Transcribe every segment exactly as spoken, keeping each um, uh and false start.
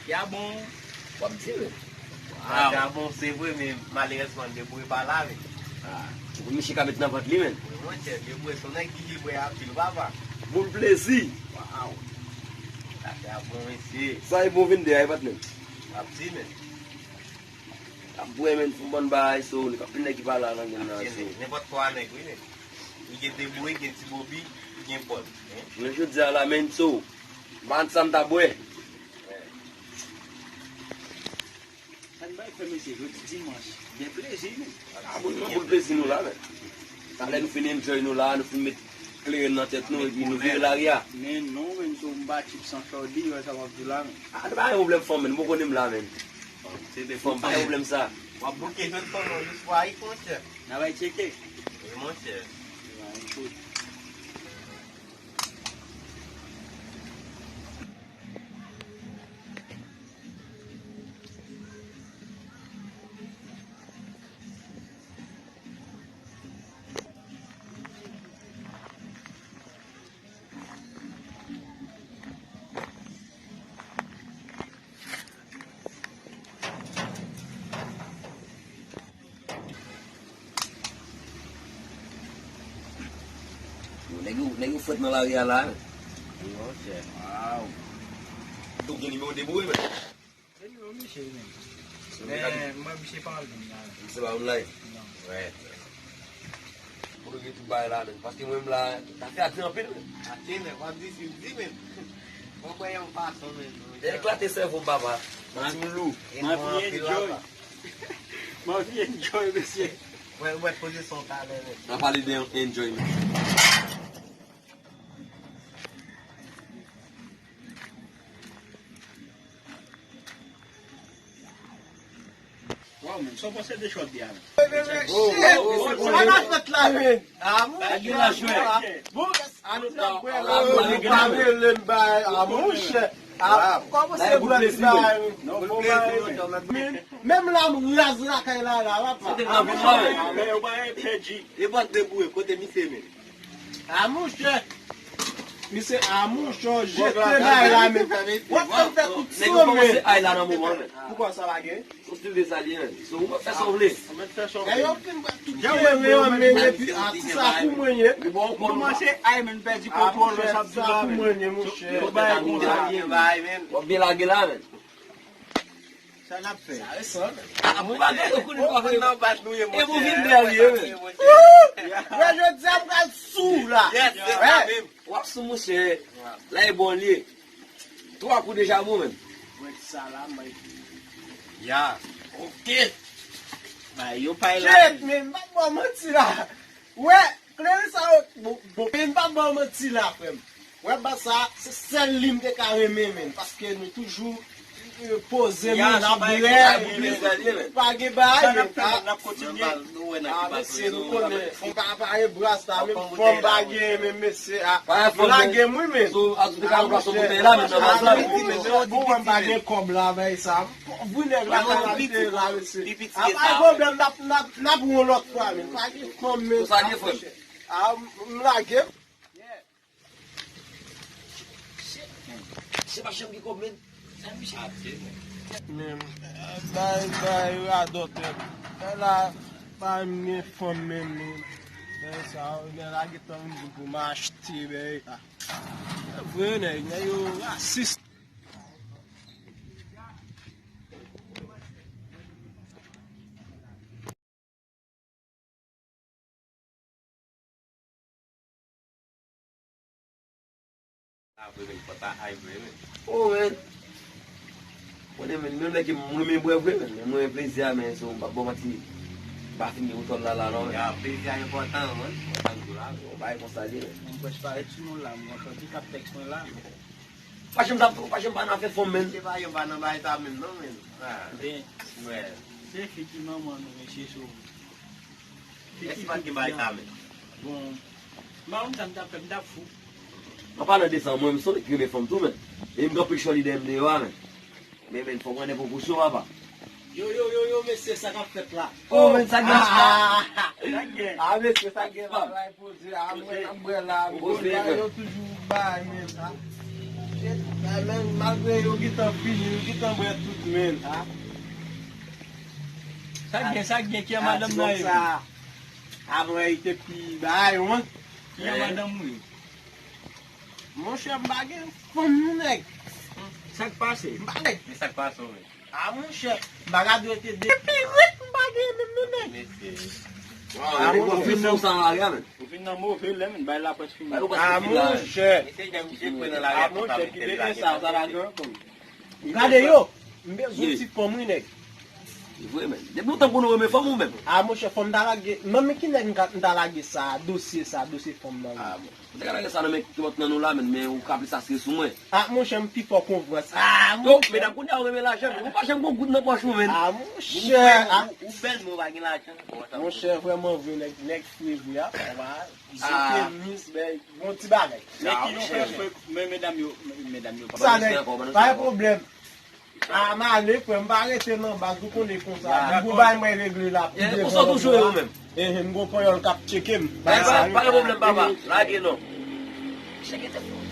Dyabon. W ap di, men. Ah, Dyabon, se vre, men malerèzman, Deboue pa la, men. Ah, ou konn misye ka met nan vant li, men. Wi, monchè, Deboue, se yon nèg ki libre anpil, papa. Boul plezi. Waw. Sa Dyabon, mesye. Sa e bon vennde a, e patnè. W ap di, men. Ap bwè, men, fon bann bagay, so, nèg, anpil nèg ki pa la nan game nan, so. Nenpòt twa nèg, wi, men. Li gen Deboue, gen Ti Bobi, gen Paul, hein. Jounen jodi a la, men, so, m pa konn sa m ta bwè. Ann bay fè mesye jodi dimanch. Gen plezi, men. Ah, bon, nou boul plezi nou la, men. Talè nou fin enjoy nou la, nou fin met kleren nan tèt nou, epi nou vire lari a. Men non, men, so m pa tchip san chòdi, wè sa m ap di la, men. Ah, nou pa gen pwoblèm fanm, men, nou poko konnen m la, men. Se de fanm, pa gen pwoblèm sa. W ap bouke jwenn fanm nan, jis w a monchè. N a bay tcheke. Wi, monchè. N a bay tcheke. Yo, nèg yo, nèg yo frèt nan lari a la, wi. Wi, monchè. Waw. Ou gen nimewo Deboue, men? Gen nimewo misye, men. Men, mwen, misye pa anvi la. Misye pa anvi la? Non. Wè. Pou nou gen tout bagay la, men. Paske mwen, m la, zafè a di anpil, men. Atè, men, w ap di, si w di, men. Mwen, mwen, yon fason, men. Eklate sèvo, papa. Mati m lou. M anvi enjoy. M anvi enjoy, mesye. Wè, wè, koze son talè, men. N a pale de enjoy, men. Waw, men, sa w panse de chòt byen, men? Oh, oh, oh, oh, sa n ap fèt la, men? Ah, mon chè. Bon, a nou t ap bwè la, nou pa rele m bay, ah, mon chè. Ah, kòman se bwè ti bagay, men? Non, bon bagay, men. Menm la, m raz lakay la, la, papa. Se te nan vil la, men. Men, yo pa pèdi. E bòt Deboue, kote misye, men? A monchè. Misye, a monchè, jete bay la, men. W ap fè m fè kout sou, men. Ay la nan moman, men. Poukò sa pa gen? Ou stil de sa li ye, men. So, ou mèt fè sa w vle. Dayè, ou fin bat tout jan mwen renmen, men, epi, a, ti sa pou mwen ye. Bon, bon, kòmanse ay, men, pèdi kontwòl, sa ap di la, men. Yo bay konsa. W ap byen lage la, men. Sa n ap fè? Sa resan, men. Ah, pou bagay yo konnen nou pa vle nan bat nou ye, monchè. E pou vin dèyè, men. Wè, jodi a, m pral sou la. Yes, se sa menm. W ap sou, monchè. La e bon li ye. Twa kou deja bon, men. Wè sa la, men. Ya. Ok. Ba, yo pay la. Shit, men, m pa ba w manti la. Wè, Clarissa, bon, bon, men m pa ba w manti la, frè m. Wè, ba sa, se sèl li m te ka renmen, men, paske nou toujou, eh, poze, men, n ap bwè, epi pa gen bagay, men, n ap kontinye. Ah, mesye, nou konnen, fò pa pare bras la, men fò m pa gen, men mesye, ah, m lage m, wi, men. Ah, mesye, bon, mwen m pa gen kòb la, bay sa. Pou nèg la ka achte la, mesye. A, pa gen pwoblèm, n ap, n ap, n ap wè yon lòt fwa, men. Pa gen fanm, men. Sa li, frè m? A, m lage. Se pa chanm ki kòb, men. Sa misye ap di, men. Men, bay, bay, radòt, men. Fè la, pa m gen fanm, men, men. Bay sa, nèg la gentan vin di pou m achte, bay. A. Vre, nèg, nèg yo rasis. Sa vre, men, fò ta ay vre, men. Oh, men. Konnen, men, menm lè ke m renmen bwè vre, men, men mwen plezi a, men, so, m p ap ba w manti, m pa fin gen kontwòl la, la, non, men. Ya, plezi a enpòtan, men. Enpòtan tou la, men. Yon bagay konsa li, men. Mwen prèske parèt sou nou la, mwen, sòti k ap tèks mwen la. Pa janm t ap, pa janm pa nan afè fanm, men. Se pa janm pa nan bagay sa menm, non, men. Ah. Ben, wè. Se fi ki manman nou, mesye, so. Èske pa t gen bagay sa, men? Bon, m pa konn sa m t ap fè, m t ap fou. An palan de sa, mwen, m se yon nèg ki renmen fanm tou, men. E m gen anpil chòli dèyè m deyò a, men. Men, men, fò m pran de prekosyon, papa. Yo, yo, yo, yo, mesye, sa k ap fèt la? Oh, men, sa gen. Ah, ah, ah. Sa gen. Ah, mesye, sa gen, bagay poze. Ah, mwen, nan bwè la. Poze, bagay yo toujou bay, men, sa. Shit, men malgre yo gentan fini, yo gentan bwè tout, men. Sa k gen, sa k gen, ki a madanm nan ye? Avan, li te pi bay, wi. Ki a madanm ou ye? Monchè, m pa gen fanm, non, nèg. Sa k pase? M pa gen. Men sa k pase, wi. A, monchè, m pa ka dwe te depi ret, m pa gen menm, non, nèg. Mesye. A, monchè, ou fin nan move lè, men. Bay laprès fini. A, monchè. A, monchè, kite sa, sa la gen ankò. Gade yo, m bezwen ti fanm, wi, nèg. Vre, men. Depi lontan m konn ou renmen fanm ou menm. A, monchè, fanm ta lage. Non, men ki nèg m ta lage sa, dosye sa, dosye fanm nan. A, bon. Ou te ka lage sa nan men ki mòt nan nou la, men, men ou ka plis asire sou mwen. A, monchè, m pi fò konfyans. A, monchè. Medam, kounye a ou renmen lajan, men ou pa janm gon goud nan pòch ou, men. A, monchè. Ou bèl, men ou pa gen lajan. Monchè, vrèman vre, nèg, nèg fre vre, a. Zote mis, bèl, bon ti bagay. Men ki nou fè fre, men medam yo, medam yo. Sa, nèg, pa gen pwoblèm. A, m ale, frè, m pa rete nan baz, ou konnen konsa. Dakò. Pou bay mwen regle la. E, konsa w toujou ye ou menm? Ehe, m gon panyòl k ap tcheke m. Pa gen pwoblèm, papa. Lage non. Cheke tèt ou.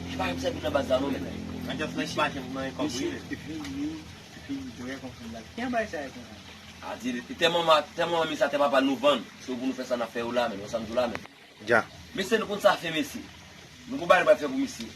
Li pa menm sèvi nan baz la non, men. An jès nan imajin nan yon kòb wi. Epi li, epi li bwè konsa la. Ki bagay sa ye konsa? A di, li tèlman ma-, tèlman manmi sa, tèlman papa nou vann. Se pou nou fè sa n ap fè yo la, men. Wè sa m di w la, men. Dja. Mesye, nou konn sa fè, mesye. Nou gon bagay nou pral fè pou misye.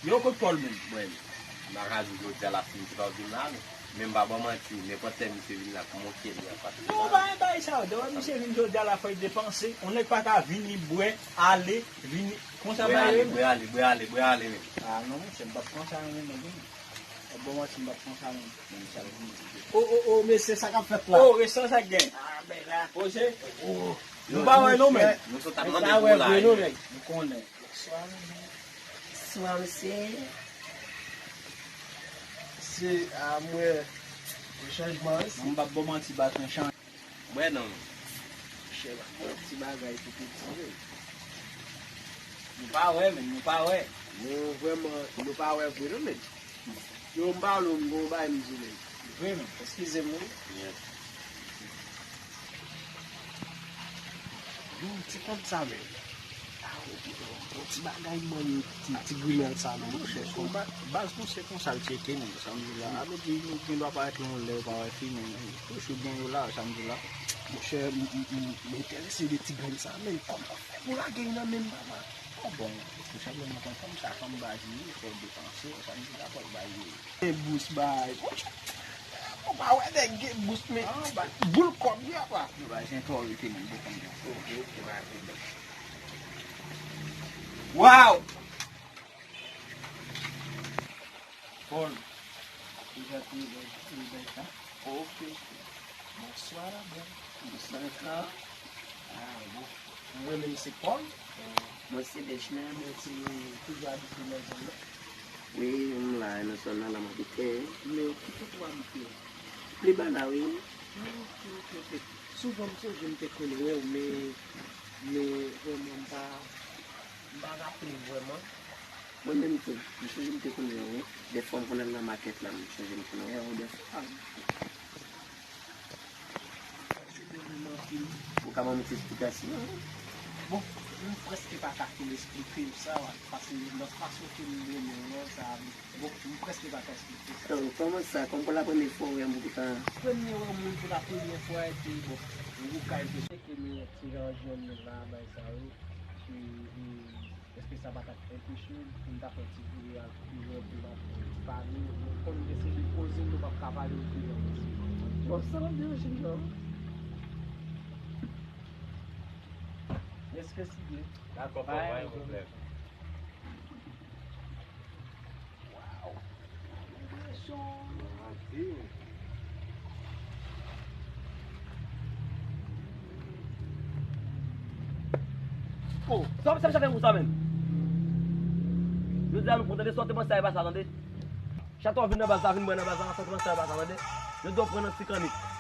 Yo, kot Pòl menm? Mwen, m pa ka di jodi a la si misye pa vin la, non. Men m pa ba w manti, nenpòt lè misye vin la, pou monte li a pase. Non, pa gen bagay sa yo. Dayè misye vin jodi a la, fò l depanse. On nèg pa ka vini, bwè, ale, vini. Konsa bagay yo ye. Bwè ale, bwè ale, bwè ale, men. A, non, monchè, m p ap pran sa, non, men, non. Bon, manti, m p ap pran sa, non. O, o, o, mesye, sa k ap fèt la? O, resan sa k gen. A, ben la. Poze. O. Nou pa wè, non, men. Nou sot ap mande pou la, non, men. Nou konnen. Bonswa, mesye. Bonswa, mesye. Se, a, mwen, yon chanjman, wi. Non, m p ap ba w manti, baz, yon chanjman. Mwen non. Monchè, pa bon ti bagay pou piti, wi. Nou pa wè, men, nou pa wè. Nou vrèman, nou pa wè vre, non, men. Yo, m pale w, m gon bagay m di w, men. Vre, men. Eskize m, wi. Yes. Yon ti kont sa, men. A, ou gen yon bon ti bagay, mwen, ti, ti grimèl sa, men. Monchè, se yon ba-, baz, nou se konsa l tcheke, men, sa m di la. A, depi nou gen dwa parèt yon lè, ou pa wè fi, men, toujou gen yo la, sa m di la. Monchè, m, m, m, m enterese de ti grenn sa, men, kòman fè pou lage l nan men m, papa? O bon, tou senpleman, konn fanm sa, fanm baz li, fò l depanse, sa m di la, fò l bay li. Gen bous bay. Ou pa wè nèg gen bous, men boul kòb li apa. Nou pa jen twò rete menm pou konn gen. Ok, ok, pa gen pwoblèm. Wow! Pòl, ou jante bèl, bèl sa. Ok. Bonswa, la bèl. Bonswa, frè. Ah, bon. Mwen menm se Pòl. Mwen se Dèchna, mwen se toujou abite nan zòn nan. Wi, m la, nan zòn nan, la m abite. Men ki kote w abite? Pliba la, wi. Ah, ok, ok, ok. Souvan m sonje m te konn wè w, men, men vrèman m pa, m pa raple m vrèman. Mwen menm tou, m sonje m te konn wè w, wi. Dèfwa m konn al nan makèt la, m sonje m konn wè w dèfwa. Ou ka ban m ti esplikasyon? Bon, m prèske pa ka fin esplike w sa, paske nan fason ke m renmen w lan, sa, bon, m prèske pa ka esplike w sa. Kòman sa? Kòm pou la premye fwa w wè m pou ta... Premye wè moun pou la premye fwa, epi, bon, ou ka esplike m ti jan jwenn nou la, bay sa yo, e, e, Èske sa pa t ap anpeche m pou m ta fè ti videyo a pi lwen pou m ap pale? Nou konn gen se de koze nou p ap ka pale pi lwen. Bon, sa p ap deranje m non. Èske si byen? Dakò, pa gen pwoblèm. Waw. Oh, sa, sa, sa fè m konsa menm. Jodi a nou pran tande, sòti panse sa e pa sa tande. Chak fwa w vin nan baz la, vin bwè nan baz la, sòti panse sa e pa sa tande. Jodi a w pran nan ti kannik.